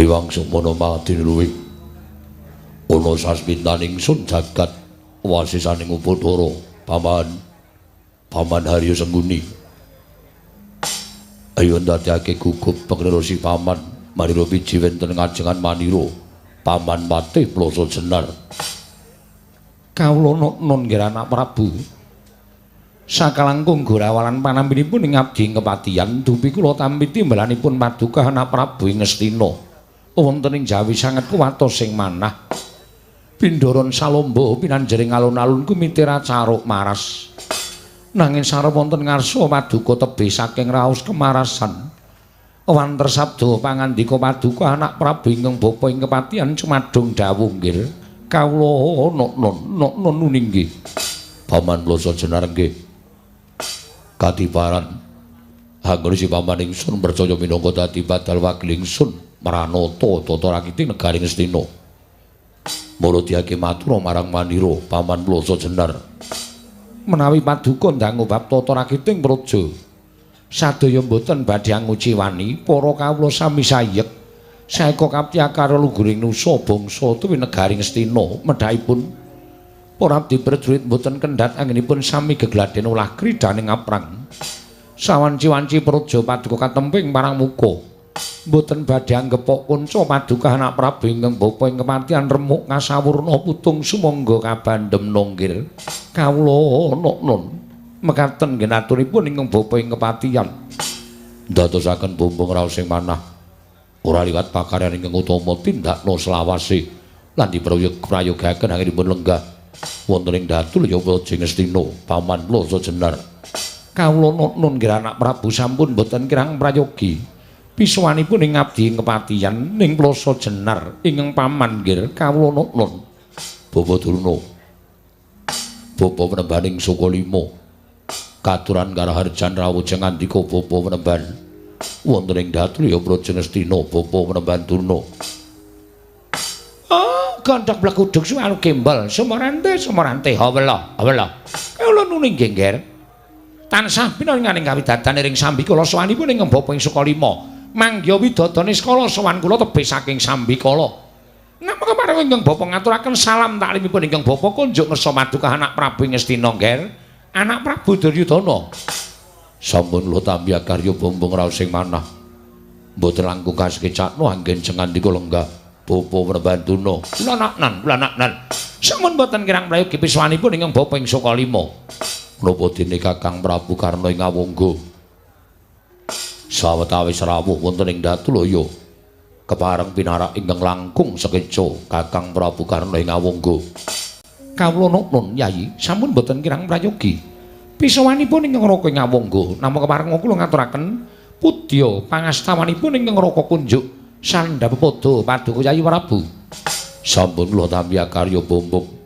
Dewang Sumana madinluwi ana sasmintaning sun jagat wasisaning Upathara Paman Paman Haryo Sengguni. Ayo ndadekake gugup pangresi Paman Manira biji wonten ngajengan Manira Paman Patih Ploso Jenar. Kawula nun nggih anak Prabu. Sakalangkung gorawalan panambinipun ing abdi ing kepatihan dupi kula tampi timbalanipun paduka anak Prabu ing Ngastina. Wonten ing Jawi sanget kuwatos sing manah. Pindharan salomba pinanjering alun-alun kumitira caruk maras. Nanging sarep wonten ngarsa paduka tebih saking raos kemarasan. Wanter sabda pangandika paduka anak Prabu ingkang bapa ing kepatihan cumadung dawuh nggih. Kawula nun nun nggih. Paman Ploso Jenar nggih. Katibaran anggone si paman ingsun percaya minangka dadi badal wakil ingsun mranata tata rakiti negari Ngastina. Mula diake matur marang Manira Paman Ploso Jenar. Menawi paduka ndangu bab tata rakiting praja sadaya mboten badhe anguciwani para kawula sami sayek saeka kapti akara luguring nusa bangsa tuwi negari Ngastina medhakipun para abdi prajurit mboten kendhat anggenipun sami gegladen olah kridaning aprang sawanci-wanci praja paduka katemping parang muka mboten badhe anggepok kunca paduka anak Prabu ingkang bapa ing kepatihan remuk kasawurna putung sumangga kabandhem nonggir. Kawula nun mekaten nggih aturipun ingkang bapa ing kepatihan ndadosaken bumbung raos sing manah ora liwat pakaryan ingkang utama tindakna selawase lan diprayogaken anggenipun lenggah wonten ing datul ya Praja Ngastina Paman Ploso Jenar. Kawula nun nggih anak Prabu sampun mboten kirang prayogi pisuwanipun ing abdi ing kepatihan ning Ploso Jenar ingkang paman nggih kawula nun. Bapa Durna bapa penembaning Sukalima katuran karaharjan rawuh ngandika bapa penemban wonten ing datul ya Praja Ngastina bapa penemban Durna. Oh, gondhok blekuduk suwalu gembel sumorante sumorante hawela hawela. Kawula nuni nggih ngger. Tansah pinaringaning kawidadan ing sambikala sowanipun ing bapa ing Sukalima. Mangya widodone skala sowan kula tebih saking sambikala. Namung kepareng ingkang bapa ngaturaken salam taklimipun ingkang bapa kunjuk ngersa paduka anak Prabu Ngastina ngger. Anak Prabu Duryudana. Sampun kula tampi karya bumbung raos sing manah. Mboten langkung kasekecakno anggen cengandika lenggah bapa Prabanduna. Kula naknan, kula naknan. Sampun mboten kirang prayogi piswanipun ingkang bapa ing Sukalima. Napa dene Kakang Prabu Karna ing Awangga? Sawetawis rawuh wonten ing Datulaya kepareng pinarak ingkang langkung sekeca Kakang Prabu Karna ing Awangga. Kawula nun Yayi, sampun mboten kirang prayogi. Pisawanipun ingkang Raka ing Awangga, namung kepareng kula ngaturaken pudya pangastawanipun ingkang Raka kunjuk sandhapepada paduka Yayi Prabu. Sampun kula tampi karya bumbung.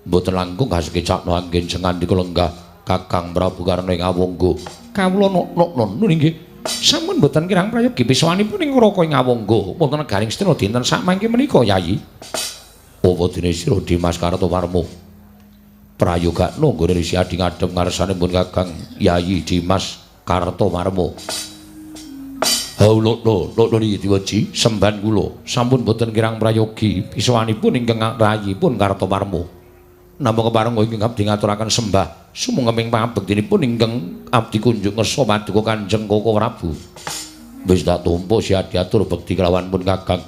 Mboten langkung kasekecakno anggen sengandika lenggah Kakang Prabu Karna ing Awangga. Kawula nun nggih. Sampun mboten kirang prayogi pisawanipun ing Raka ing Awangga wonten negaring Ngastina dinten sakmangke menika Yayi. Apa dene sira Dimas Kartowarma? Prayogakno nggone Resi Adi ngadhep ngarsane pun Kakang Yayi Dimas Kartowarma. Haulokno, lokno iki diweji semban kula. Sampun mboten kirang prayogi pisawanipun ingkang rayipun Kartowarma. Namung kepareng ingkang abdi ngaturaken sembah sumangga pangabektinipun ingkang abdi kunjuk ngersa paduka Kanjeng Koko Prabu. Wis tak tampa si adi atur bekti kelawan pun Kakang.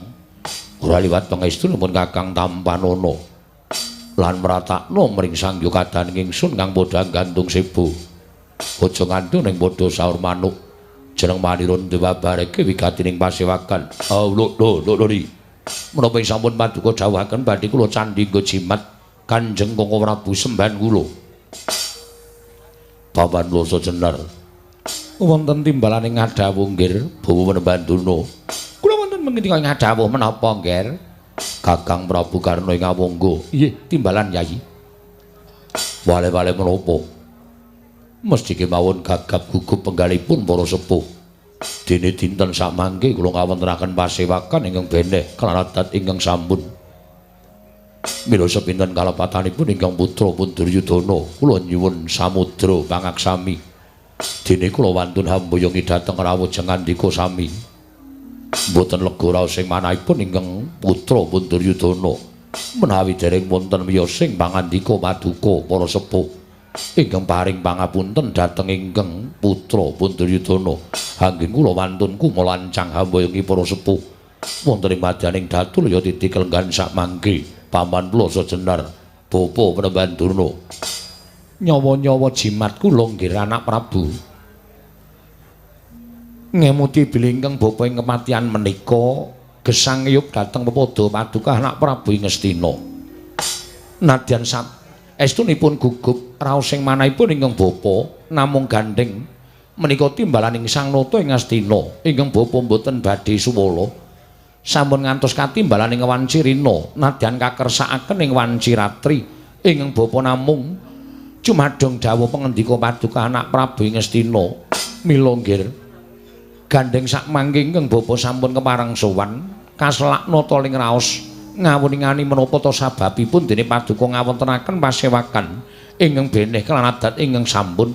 Ora liwat pangestu pun Kakang tampanana. Lan mratakno mring sangya kadaning ingsun kang padha gantung sebo. Aja nganti ning padha saur manuk. Jeneng Manira dewabareke wigatining pasewakan. Lho lho lho. Menapa sampun paduka dawuhaken badhe kula candhi nggo jimat Kanjeng Koko Prabu semban kula. Paman Ploso Jenar. Wonten timbalane ngadhawuh nggih Bawa Penemban Durna. Kula wonten mengendika ngadhawuh menapa nggih? Kakang Prabu Karna ing Awangga. Nggih, timbalan Yayi. Wale-wale menapa? Mesthi kemawon gagap gugup penggalipun para sepuh. Dene dinten sakmangke kula ngawontenaken pasewakan ingkang beneh kelarat ingkang sampun. Mila sepinten kalepatanipun ingkang putra pun Duryudana kula nyuwun samudra pangaksami. Dene kula wantun hamboyongi dhateng rawuh jengandika sami. Mboten lega raos ing manahipun ingkang putra pun Duryudana. Menawi dereng wonten wiyosing pangandika paduka para sepuh ingkang paring pangapunten dhateng ingkang putra pun Duryudana. Anggen kula wantun kumalancang hambayangi para sepuh wonten ing madyaning Datulaya titi kelenggan sakmangke paman kula Sajenar bapa Panembahan Durna. Nyawa-nyawa jimat kula nggih anak Prabu. Ngemuti bilih ingkang bapa ing kematian menika gesang ngiyup dhateng pepadha paduka anak Prabu ing Ngastina. Nadyan estunipun gugup raos ing manahipun ingkang bapa namung gandheng menika timbalaning Sang Nata ing Ngastina. Ingkang bapa mboten badhe suwala. Sampun ngantos katimbalaning wanci rina nadyan kakersakaken ing wanci ratri. Ingkang bapa namung cumadong dawuh pangendika paduka anak Prabu ing Ngastina. Mila nggih gandheng sakmangke ingkang bapa sampun kepareng sowan kaselak nata ling raos ngawuningani menapa ta sababipun dene paduka ngawontenaken pasewakan ingkang beneh kelan adat ingkang sampun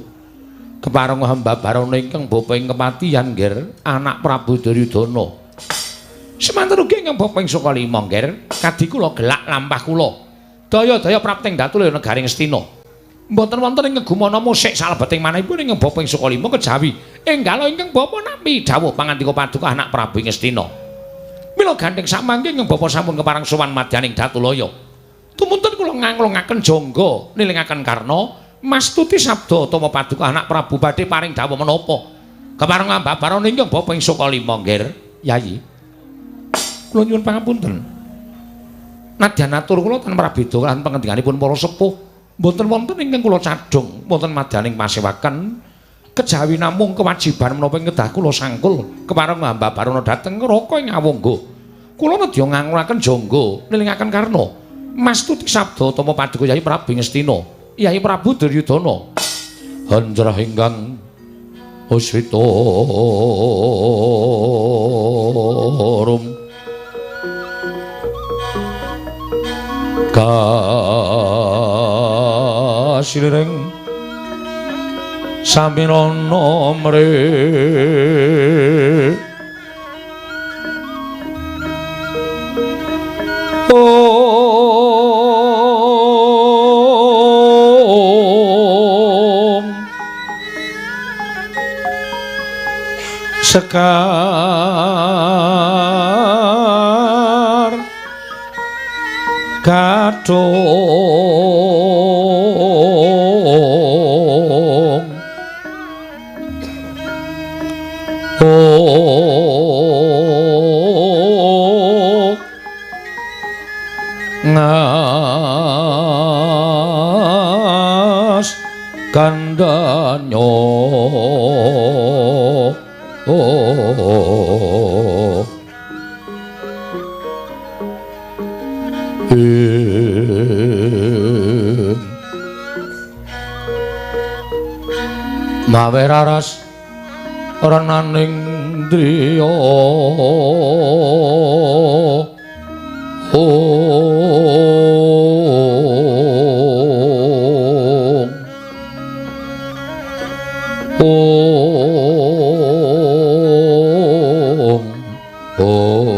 kepareng hamba barana ingkang bapa ing kepatihan nggih anak Prabu Duryudana. Semanten ugi ingkang bapa ing Sukalima nggih kadi kula gelak lampah kula daya-daya prapting Datulaya negari Ngastina. Mboten wonten ing gumana musik salebeting manahipun ingkang bapa ing Sukalima kejawi enggala ingkang bapa nampi dawuh pangandika paduka anak Prabu ing Ngastina. Mila gandheng sakmangke ingkang bapa sampun kepareng sowan madyaning Datulaya. Tumunten kula nganglungaken jangga nilingaken karna mastuti sabda utama paduka anak Prabu badhe paring dawuh menapa. Kepareng ambabarana ingkang bapa ing Sukalima nggih Yayi. Kula nyuwun pangapunten. Nadyan atur kula tan prabeda lan pangendikaipun para sepuh. Mboten wonten ingkang kula cadhung wonten madyaning pasewakan kejawi namung kewajiban menapa ing kedah kula sangkul kepareng hamba barana dhateng Raka ing Awangga. Kula nedya nganguraken jangga nilingaken karna mastuti sabda utama paduka Yayi Prabu Ngastina, Yayi Prabu Duryudana. Hanjrah ingkang uswita rum kasireng samirana mre om sekar kadung oh ngas kandanyo oh mawe raras renaning driya ong ong ong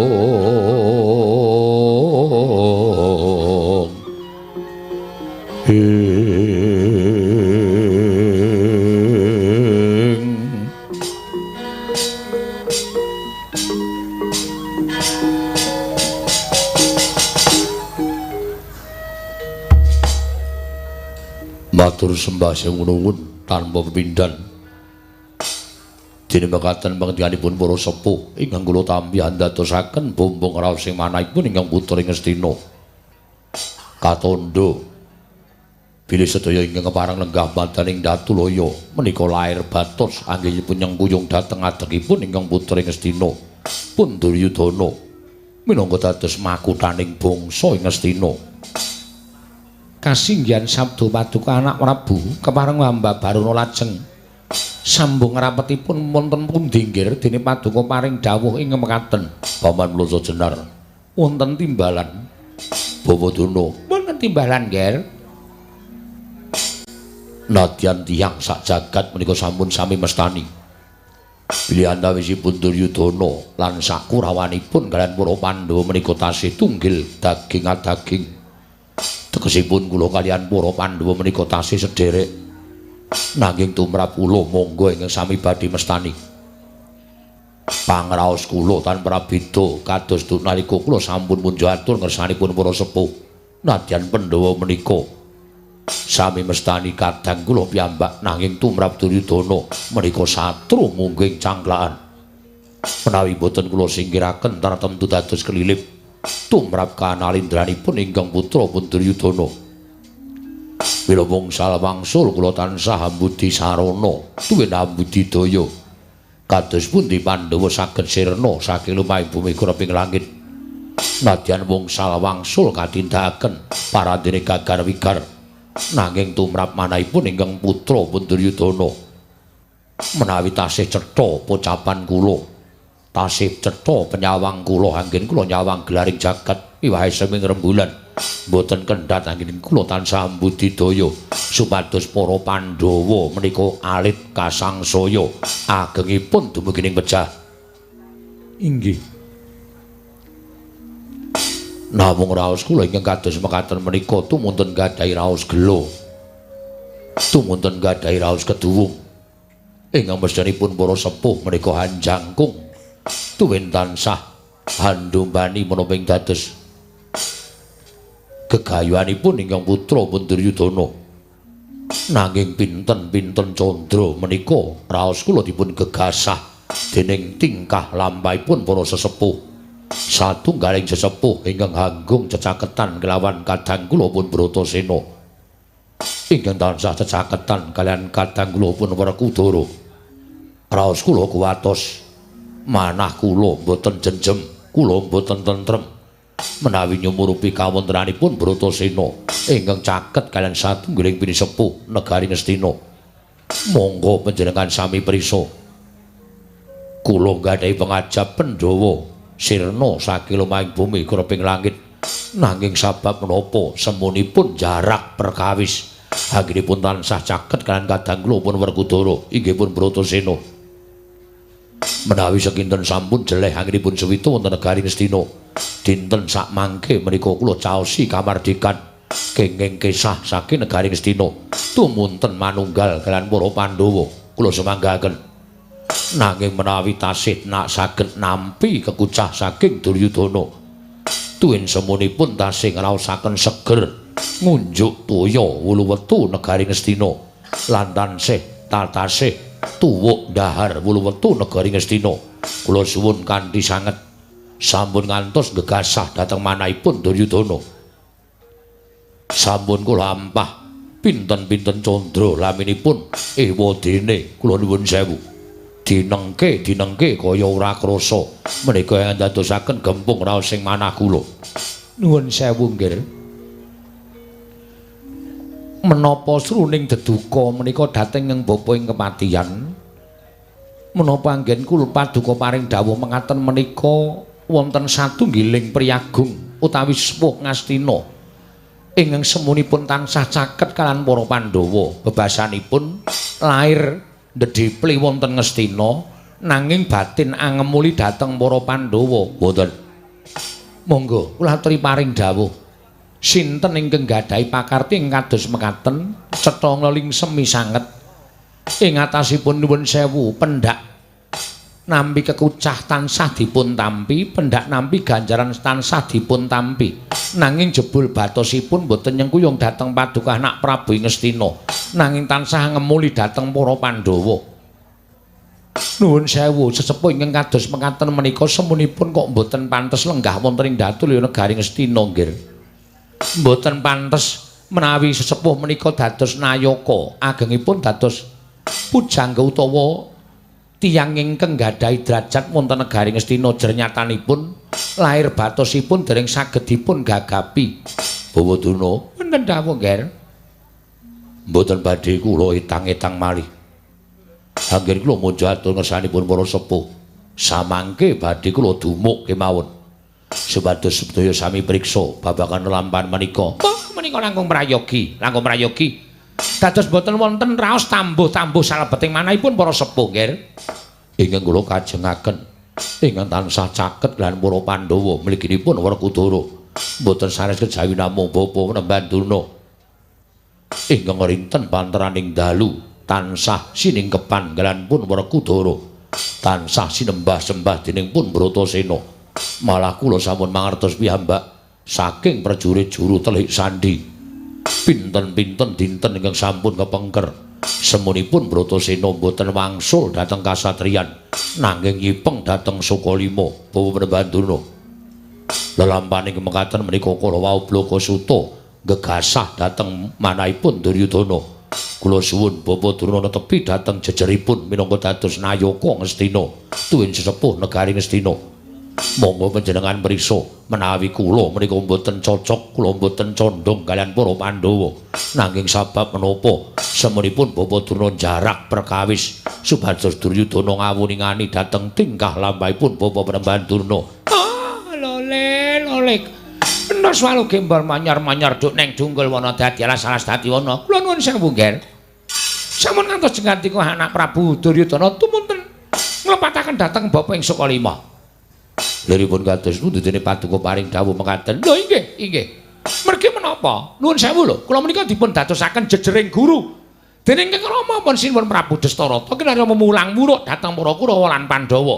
matur sembah nuwun tanpa pepindhan. Dene mekaten pangendikaipun para sepuh ingkang kula tampi andadosaken bumbung raos ing manahipun ingkang putra ing Ngastina. Katandha bilih sedaya ingkang kepareng lenggah madaning Datulaya menika lair batos anggenipun nyengkuyung dhateng adegipun ingkang putra ing Ngastina pun Duryudana minangka dados makuthaning bangsa ing Ngastina. Kasinggihan sabda paduka anak Prabu kepareng hamba barana lajeng sambung rapetipun wonten pundi nggih dene paduka paring dawuh ing mekaten. Paman Mloso Jenar wonten timbalan Bawa Durna wonten timbalan nggih. Nadyan tiyang sak jagat menika sampun sami mestani. Bilih antawisipun Duryudana lan sakurawanipun kaliyan para Pandhawa menika tasih tunggil daging adaging. Tegesipun kula kaliyan para Pandhawa menika tasih sederek. Nanging tumrap kula monggo ingkang sami badhe mestani. Pangraos kula tan prabeda kados nalika kula sampun munjuk atur ngersanipun para sepuh. Nadyan Pandhawa menika sami mestani kadang kula piyambak, nanging tumrap Duryudana menika satru mungging cangklakan. Menawi boten kula singkiraken tartemtu dados kelilip tumrap kanalindranipun ingkang putra pun Duryudana. Mila wngsal wangsul kula tansah ambudi sarana tuwin ambudidaya. Kados pundi Pandhawa saged sirna saking lumahing bumi kureping langit. Nadyan wngsal wangsul katindakaken parandene gagar wigar, nanging tumrap manahipun ingkang putra pun Duryudana menawi tasih cetha pocapan kula, tasih cetha penyawang kula, anggen kula nyawang gelaring jagat wiwahe seming rembulan mboten kendhat anggen kula tansah mbudidaya supados para Pandhawa menika alit kasangsaya agengipun dumugi ing pejah. Inggih. Namung raos kula ingkang kados mekaten menika tumunten gadhahi raos gela, tumunten gadhahi raos keduwung. Ingkang mestinipun para sepuh menika hanjangkung tuwin tansah handumbani menapa ing dados gegayuhanipun ingkang putra pun Duryudana. Nanging pinten-pinten candra menika raos kula dipun gegasah dening tingkah lampahipun para sesepuh. Satunggaling sesepuh ingkang hanggung cecaketan kelawan kadang kula pun Bratasena, ingkang tansah cecaketan kaliyan kadang kula pun Werkudara. Raos kula kuwatos, manah kula mboten jenjem, kula mboten tentrem menawi nyumurupi kawontenanipun Bratasena ingkang caket kaliyan satunggiling pinisepuh negari Ngastina. Monggo panjenengan sami prisa, kula nggadahi pengajap Pandhawa sirna saking lumahing bumi kureping langit. Nanging sabab menapa semunipun jarak perkawis anggenipun tansah caket kaliyan kadang kula pun Werkudara inggih pun Bratasena. Menawi sekinten sampun jeleh anggenipun suwita wonten negari Ngastina, dinten sakmangke menika kula caosi kamardikan kenging kesah saking negari Ngastina tumunten manunggal kaliyan para Pandhawa kula sumanggaken. Nanging menawi tasih nak saged nampi kekucah saking Duryudana, tuwin semunipun tasih ngraosaken seger ngunjuk toya wulu wetu negari Ngastina lan tansih tatasih tuwuk dahar wulu wetu negari Ngastina, kula suwun kanthi sanget sampun ngantos gegasah dhateng manahipun Duryudana. Sampun kula ampah pinten-pinten candra laminipun ewadene kula nuwun sewu. Dinengke dinengke kaya ora krasa menika ingkang dadosaken gempung raos sing manah kula. Nuwun sewu nggih. Menapa sruning deduka menika dhateng ing bapa ing kematian? Menapa anggen kula paduka paring dawuh mengaten menika wonten satunggiling priyagung utawi sepuh Ngastina ingkang semunipun tansah caket kaliyan para Pandhawa. Bebasanipun lair ndedhipli wonten Ngastina, nanging batin angemuli dhateng para Pandhawa. Mboten. Monggo kula aturi paring dawuh. Sinten ingkang gadhahi pakarti ing kados mekaten cetha ngleling semi sanget ing atasipun nuwun sewu pendak nampi kekucah tansah dipun tampi, pendak nampi ganjaran tansah dipun tampi, nanging jebul batosipun boten nyengkuyung dhateng Paduka Anak Prabu Ngastina, nanging tansah ngemuli dhateng para Pandhawa. Nuwun sewu sesepuh ingkang kados mekaten menika semunipun kok mboten pantes lenggah wonten ing datul negari Ngastina nggih. Mboten pantes menawi sesepuh menika dados nayaka, agengipun dados pujangga utawa tiyang ingkang gadhahi derajat wonten negari Ngastina, jernyatanipun lair batosipun dereng saged dipun gagapi. Bawaduna, wonten dawuh nggih. Mboten badhe kula etang-etang malih. Anggen kula munjuk atur ngersanipun para sepuh, samangke badhe kula dumuk kemawon supados sedaya sami priksa babagan lampahan menika. Oh, menika langkung prayogi, langkung prayogi. Dados boten wonten raos tambuh-tambuh salebeting manahipun para sepuh nggih. Ingkang kula kajengaken ingkang tansah caket lan para Pandhawa mliginipun Werkudara. Mboten sanes kejawi namung Bapa Panembahan Durna. Ingkang rinten panteraning dalu tansah siningkepan kaliyan pun Werkudara. Tansah sinembah-sembah dening pun Bratasena. Malah kula sampun mangertos piyambak saking prajurit juru telik sandi. Pinten-pinten dinten ingkang sampun kepengker. Semunipun Bratasena mboten wangsul dhateng kasatriyan nanging nyipeng dhateng Sukalima Bapak Panembahan Durna. Lelampaning mekaten menika kala wau Blaka Suta gegasah dhateng manahipun Duryudana. Kula suwun Bapak Durna netepi dhateng jejeripun minangka dados nayaka Ngastina tuwin sesepuh negari Ngastina. Monggo panjenengan mriksa menawi kula menika mboten cocok, kula mboten condong kaliyan para Pandhawa. Nanging sabab menapa semunipun Bapak Durna jarak perkawis supados Duryudana ngawuningani dhateng tingkah lampahipun Bapak Panembahan Durna. Ah, lole, lole. Enos walu gembor manyar-manyar duk neng dunggul wana dadi alas-alas dadi wana. Kula nuwun sewu, Ngger. Sampun ngantos jenggantika anak Prabu Duryudana tumunten nglepataken dhateng Bapa ing Sukalima. Liripun kados pundi dene paduka paring dawuh mekaten? Lho inggih, inggih. Mergi menapa? Nuwun sewu lho, kula menika dipun dadosaken jejering guru. Dening Kang Rama pun sinuwun Prabu Destarata kinarya memulang muruk dhateng para Kurawa lan Pandhawa.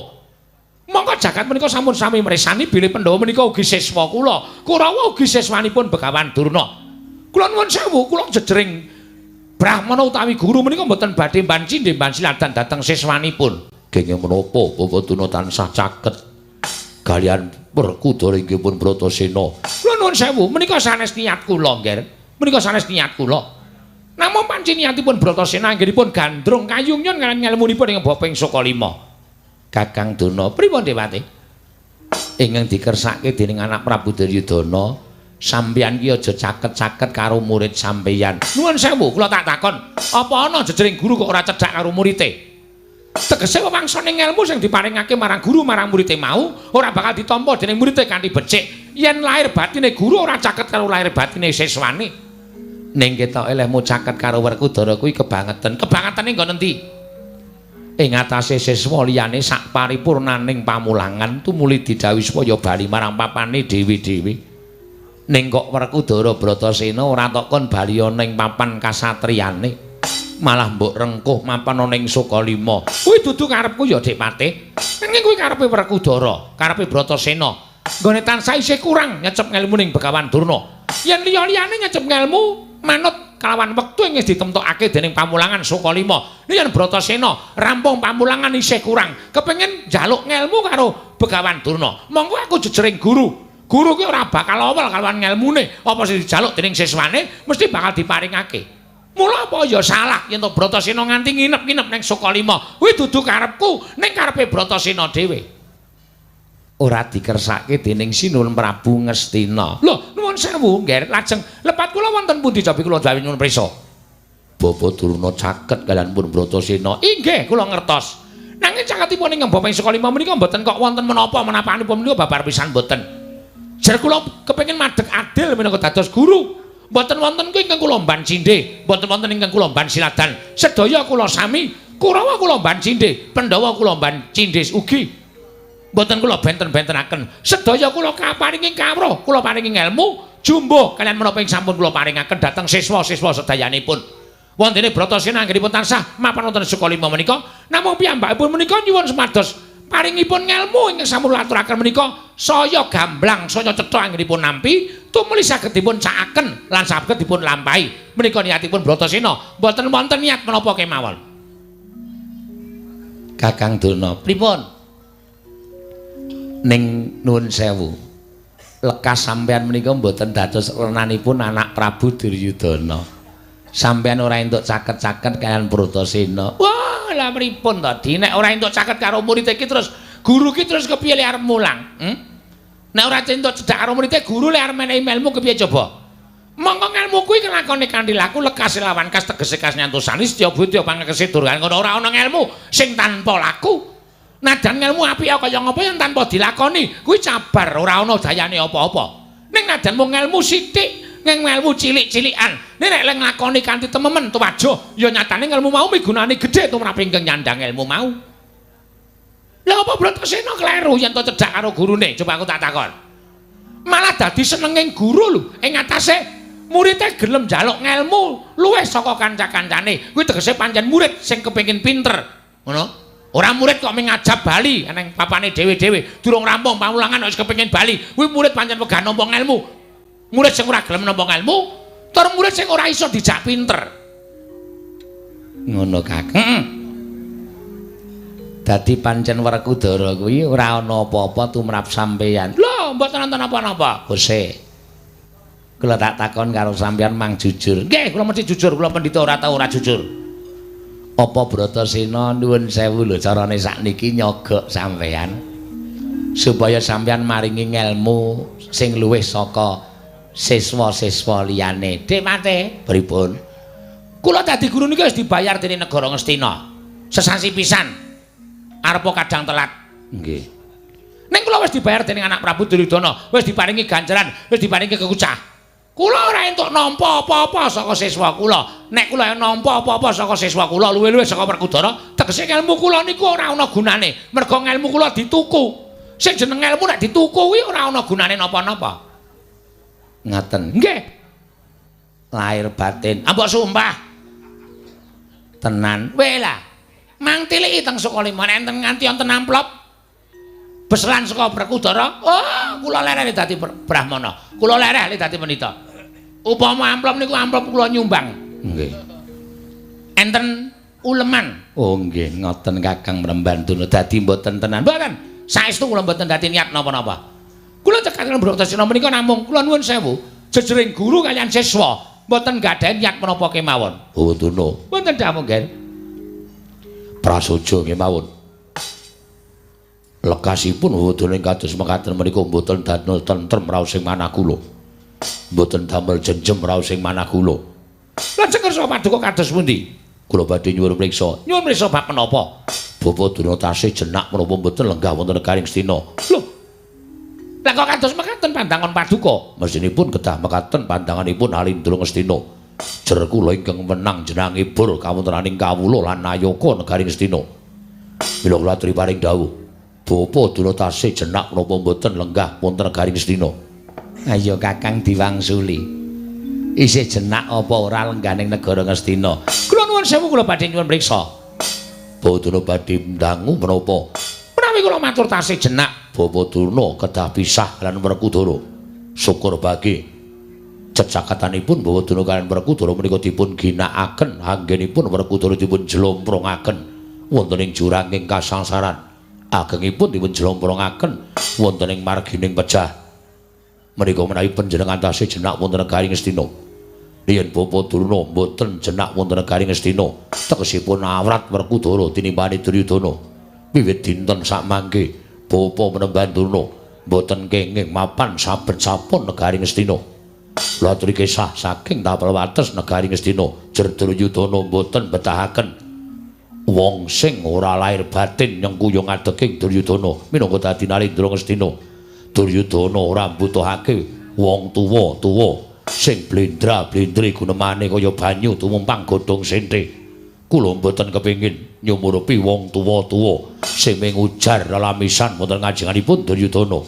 Mongko jagat menika sampun sami mresani bilih Pandhawa menika ugi siswa kula. Kurawa ugi siswanipun Begawan Durna. Kula nuwun sewu, kula jejering brahmana utawi guru menika mboten badhe mbanci ndemban siladan dhateng siswanipun. Kenging menapa Bapak Durna tansah caket kaliyan Werkudara inggih pun Bratasena. Kula nuwun sewu, menika sanes niat kula, Ngger. Menika sanes niat kula. Namung panci niatipun Bratasena anggenipun gandrung kayungyan kaliyan ngelmunipun ing Bapa ing Sukalima. Kakang Durna, pripun Dewati? Ingkang dikersake dening anak Prabu Duryudana, sampeyan ki aja caket-caket karo murid sampeyan. Nuwun sewu, kula tak takon, apa ana jejering guru kok ora cedhak karo murite? Tegese wewangsane ngelmu sing diparingake marang guru marang murite mau ora bakal ditampa dening murite kanthi becik. Yen lahir batine guru ora caket karo lahir batine siswane. Ning ketoke lehmu caket karo Werkudara kuwi kebangetan. Kebangetane nggon endi? Ing atase siswa liyane sak paripurnaning pamulangan tumuli didhawuhi supaya bali marang papane dhewe-dhewe. Ning kok Werkudara Bratasena ora tok kon bali ana ing papan kasatriyane. Malah mbok rengkuh mapan ana ing Sukalima. Kuwi dudu karepku ya, Dik Patih. Nanging kuwi karepe Werkudara, karepe Bratasena. Nggone tansah isih kurang nyecep ngelmu ning Begawan Durna. Yen liya-liyane nyecep ngelmu manut kalawan wektu ing wis ditemtokake dening pamulangan Sukalima. Yen Bratasena rampung pamulangan isih kurang, kepengin njaluk ngelmu karo Begawan Durna. Monggo aku jejering guru. Guru ki ora bakal awel kalawan ngelmune, apa sing dijaluk dening siswane mesti bakal diparingake. Mula apa ya salah yen to Bratasena nganti nginep-nginep ning Sukalima. Kuwi dudu karepku, ning karepe Bratasena dhewe. Ora dikersake dening Sinuwun Prabu Ngastina. Lho, nuwun sewu, Ngger, lajeng lepat kula wonten pundi cobi kula gawe nyuwun prisa? Bapak Durna caket kaliyan pun Bratasena. Inggih, kula ngertos. Nanging caketipun ing Bapa ing Sukalima menika mboten kok wonten menapa menapanipun menika babar pisan mboten. Jar kula kepengin madheg adil minangka dados guru. Mboten wonten kuwi ingkang kula mban cindhe, mboten wonten ingkang kula mban siladan. Sedaya kula sami, Kurawa kula mban cindhe, Pandhawa kula mban cindhe ugi. Mboten kula benten-bentenaken. Sedaya kula kaparingi kawruh, kula paringi ngelmu, jumbuh kaliyan menapa ing sampun kula paringaken dhateng siswa-siswa sedayanipun. Wontene Bratasena anggenipun tansah mapan wonten Sukalima menika, namung piyambakipun menika nyuwun supados paringipun ngelmu ingkang sampun aturaken menika saya gamblang, saya cetha anggenipun nampi, tumuli saged dipun cakaken lan saged dipun lampahi. Menika niatipun Bratasena, mboten wonten niat menapa kemawon. Kakang Durna, pripun? Ning nuwun sewu. Lekas sampeyan menika mboten dados renanipun anak Prabu Duryudana. Sampeyan ora entuk caket-caket kaliyan Bratasena. Wah, lah pripun to, Di? Nek ora entuk caket karo murid iki terus guru ki terus kepiye le arep mulang? Nek ora entuk cedhak karo murid guru le arep menehi ilmu kepiye coba? Mongko ngelmu kuwi kelakone kanthi laku lekas lawan kas tegese kas nyantusani setya budya pangekese durgane ngono ora ana ngelmu sing tanpa laku. Najan ngelmu apik kaya ngapa yen tanpa dilakoni kuwi cabar ora ana dayane apa-apa. Ning najan mung ngelmu sithik, ngelmu cilik-cilikan, nek lek nglakoni kanthi tememen tuwajuh, ya nyatane ngelmu mau migunane gedhe tumrap ingkang nyandhang ngelmu mau. Lha apa Bratasena kleru yen to cedhak karo gurune? Coba aku tak takon. Malah dadi senenging guru lho, ing atase muridé gelem njaluk ngelmu luwih saka kanca-kancane. Kuwi tegese pancen murid sing kepengin pinter. Ngono. Ora murid kok mung ngajab bali eneng papane dhewe-dhewe, durung rampung pawulangan wis kepengin bali. Kuwi murid pancen wegah nampa ngelmu. Murid sing ora gelem nampa ngelmu, tur murid sing ora iso dijak pinter. Ngono, Kakang. Heeh. Dadi pancen Werkudara kuwi ora ana apa-apa tumrap sampeyan. Lho, mboten wonten napa-napa. Kose. Kula tak takon karo sampeyan mang jujur. Nggih, kula mesti jujur, kula pendhita ora tau ora jujur. Apa Bratasena nuwun sewu lho carane sakniki nyogok sampeyan supaya sampeyan maringi ngelmu sing luwih saka siswa-siswa liyane. Dik Mate, pripun? Kula dadi guru niki wis dibayar dening negara Ngastina. Sesasi pisan. Arepa kadang telat. Nggih. Ning kula wis dibayar dening anak Prabu Duryudana, wis diparingi ganjaran, wis diparingi kekucah. Kula ora entuk nampa apa-apa saka siswa kula. Nek kula nampa apa-apa saka siswa kula luwih-luwih saka Werkudara, tegese ngelmu kula niku ora ana gunane. Merga ngelmu kula dituku. Sing jeneng ngelmu nek dituku kuwi ora ana gunane napa-napa. Ngaten. Nggih. Lahir batin. Ambok sumpah. Tenan. Weh lah. Mang tiliki teng Sukalima enten nganti wonten amplop beselan saka Werkudara. Oh, kula lereh dadi brahmana. Kula lereh dadi pendhita. Upama amplop niku amplop kula nyumbang. Nggih. Enten uleman. Oh nggih, ngoten Kakang Mrembandana. Dadi mboten tenan. Mboten. Saestu kula mboten dadi niat napa-napa. Kula cekak Bratasena menika namung kula nuwun sewu, jejering guru kaliyan siswa mboten gadhahi niat menapa kemawon. Oh, Duna. Mboten dawuh nggih. Prasaja kemawon. Lekasipun wedane kados mekaten menika mboten damel tentrem raos ing manah kula. Mboten damel jenjem raos ing manah kula. Lajeng kersa paduka kados pundi? Kula badhe nyuwun priksa. Nyuwun priksa bab menapa? Bapa Durna tasih jenak menapa mboten lenggah wonten negaring Ngastina. Lho. Lah kok kados mekaten pandangan paduka? Mestinipun kedah mekaten pandanganipun Alindra Ngastina. Jer kula ingkang menang jenangibur kawontenaning kawula lan nayaka negari Ngastina. Mila kula aturi paring dawuh, Bapa Durna tasih jenak menapa mboten lenggah wonten negari Ngastina. Ayo Kakang diwangsuli. Isih jenak apa ora lenggah ning negara Ngastina? Kula nuwun sewu, kula badhe nyuwun priksa. Bapa Durna badhe ndangu menapa? Menawi kula matur tasih jenak, Bapa Durna kedah pisah lan Werkudara. Syukur bagi cecakatanipun Bapa Durna kaliyan Werkudara menika dipun ginakaken, anggenipun Werkudara dipun jlomprongaken wonten ing juranging kasangsaran. Agengipun dipun jlomprongaken wonten ing margining pejah. Menika menawi panjenengan tasih jenak wonten negari Ngastina. Yen Bapa Durna mboten jenak wonten negari Ngastina, tegesipun awrat Werkudara tinimbane Duryudana. Wiwit dinten sakmangke Bapa Menemban Durna mboten kenging mapan saben-saben negari Ngastina. Latri kisah saking tapel wates negari Ngastina, jer Duryudana mboten betahaken wong sing ora lair batin nyengkuyung adeking Duryudana minangka dadi Narendra Ngastina. Duryudana ora mbutuhake wong tuwa-tuwa sing blendra-blendre gunemane kaya banyu tumumpang godhong sente. Kula mboten kepengin nyumurupi wong tuwa-tuwa sing mung ujar lelamisan wonten ngajenganipun Duryudana.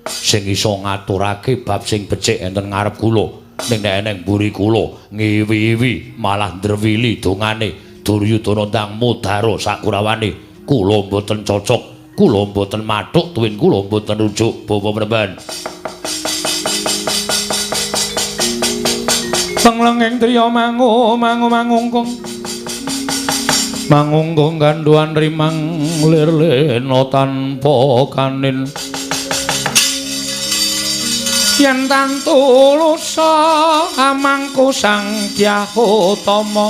Sing iso ngaturake bab sing becik enten ngarep kula, ning nek eneng mburi kula ngiwi-iwi malah ndrewili dongane Duryudana ndang mudara sakurawane. Kula mboten cocok, kula mboten mathuk tuwin kula mboten rujuk Bapa Mremban. Tenglenging driya mangu mangu mangungkung mangungkung gandhuan rimang lir lena tanpa kanin. Yen tantu lusa amangku Sang Dyah Utama.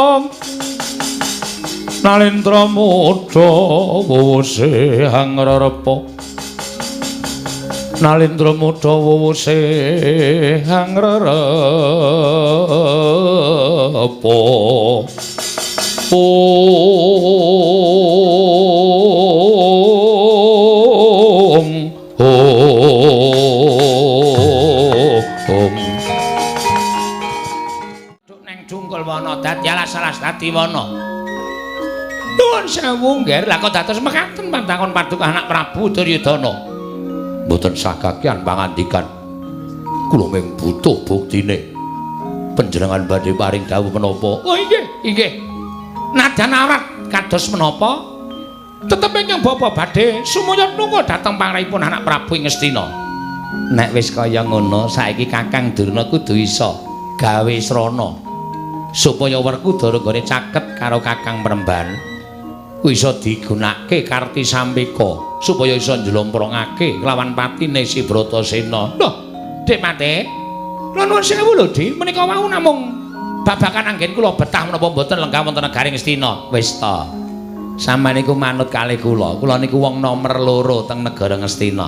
Om Nalendra muda wuwuse hangrerepa. Nalendra muda wuwuse hangrerepa. Om Om. Duk neng dungkul thukul wana dadi alas-alas dadi wana. Nuwun sewu, Ngger. Lah kok dados mekaten pantakon paduka anak Prabu Duryudana? Mboten sakakean pangandikan. Kula mung butuh buktine. Panjenengan badhe paring dawuh menapa? Oh inggih, inggih. Nadyan awrat kados menapa? Tetep ingkang bapa badhe sumuyut nunggu dhateng pangripun anak Prabu ing Ngastina. Nek wis kaya ngono, saiki Kakang Durna kudu iso gawe srana supaya Werkudara nggone caket karo Kakang Premban kuwi iso digunakake Karti Sampeka supaya iso njlomprongake lawan patine si Bratasena. Loh, Dik Mate. Kula nuwun sewu lho, Dik. Menika wau namung babagan anggen kula betah menapa mboten lenggah wonten negari Ngastina. Wis ta. Sampeyan niku manut kalih kula. Kula niku wong nomer 2 teng negara Ngastina.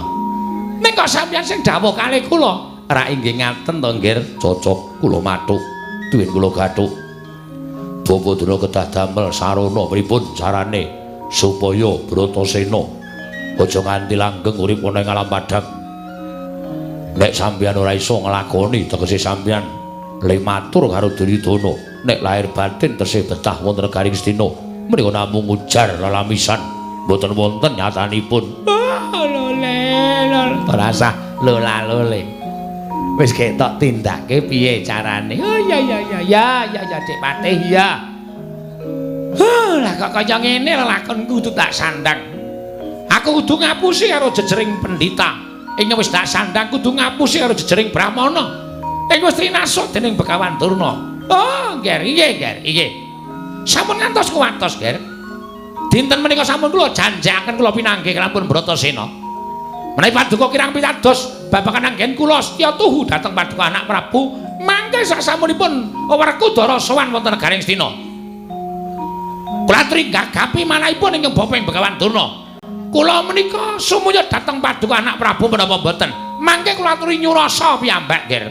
Ning kok sampeyan sing dawuh kalih kula? Ra inggih ngaten to, Nggir? Cocok kula mathuk, duwin kula gathuk. Bapak Durna kedah damel sarana pripun carane supaya Bratasena aja nganti langgeng urip ana ing alam padhang. Nek sampeyan ora iso nglakoni tegese sampeyan le matur karo Duryudana, nek lahir batin tesih betah wonten negari Ngastina, menika namung ujar lalamisan, mboten wonten nyatanipun. Oh, lole, lol. Ora usah lola-lole. Wis ketok tindake piye carane? Oh iya iya iya ya ya ya Dik Patih ya. Huh, lah kok kaya ngene lelakonku kudu tak sandang. Aku kudu ngapusi karo jejering pendhita. Ing wis tak sandang kudu ngapusi karo jejering brahmana. Ing wis trinasa dening Begawan Durna. Oh, Ngger, inggih, Ngger, inggih. Sampun ngantos kuwatos, Ngger. Dinten menika sampun kula janjekaken kula pinanggih kalampun Bratasena. Menawi paduka kirang pitados babagan anggen kula setya tuhu dhateng paduka anak Prabu mangke sasampunipun Werkudara sowan wonten negari Ngastina. Kula aturi gagapi manahipun ingkang bapa ing Begawan Durna. Kula menika sumuyut dhateng paduka anak Prabu menapa mboten? Mangke kula aturi nyurasa piyambak, Ngger.